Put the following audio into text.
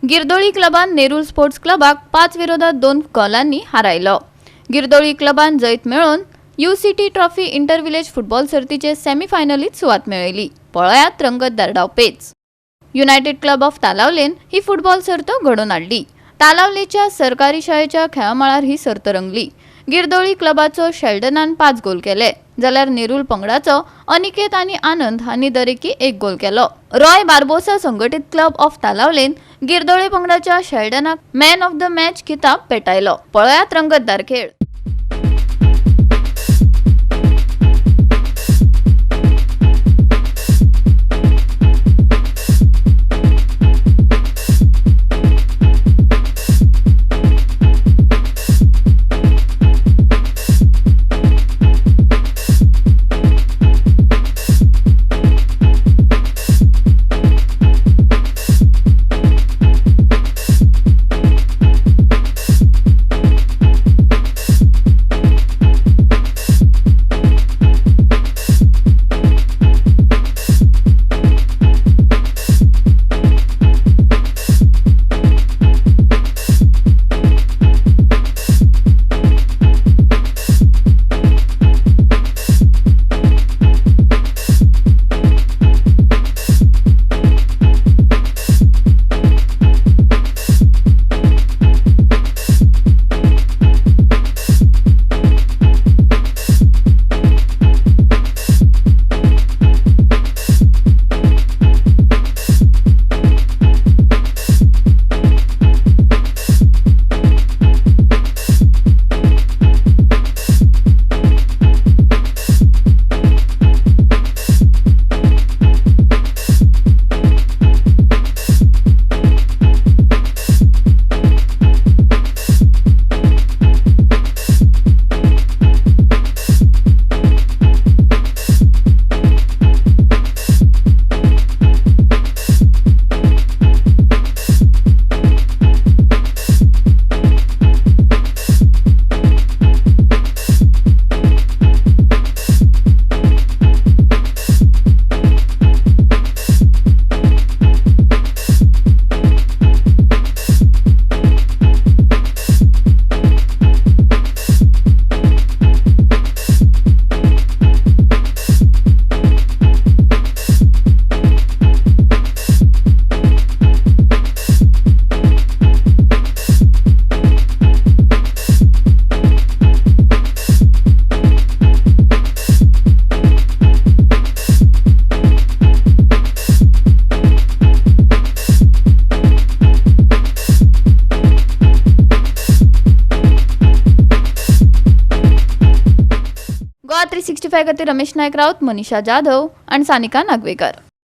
गिरदोळी क्लबान Nerul sports क्लबाक 5-2 गोलांनी हारायलो. गिरदोळी क्लबान जैत मेळोवन UCT trophy inter village football सर्तीचे सेमीफायनलीत सुवात मेळयली. पळयात रंगतदार डावपेच. युनायटेड क्लब ऑफ तालावलेन ही फुटबॉल सर्त घडोवन हाडली. तालावलेच्या सरकारी शाळेच्या खेळामळार ही सर्त रंगली. गिरदोळी क्लबाचो शेल्डनान 5 गोल केले, जाल्यार नेरूल पंगडाचो अनिकेत आनी आनंद हांणी दरेकी 1 गोल केलो. रॉय बार्बोसा संघटीत क्लब ऑफ तालावलेन गिरदोळे पंगडाच्या शेल्डनाक मॅन ऑफ the match खिताब पेटायलो. पळयात रंगतदार खेळ. गोवा 365 खातीर रमेश नायक राऊत, मनीषा जाधव आनी सानिका नागवेकर.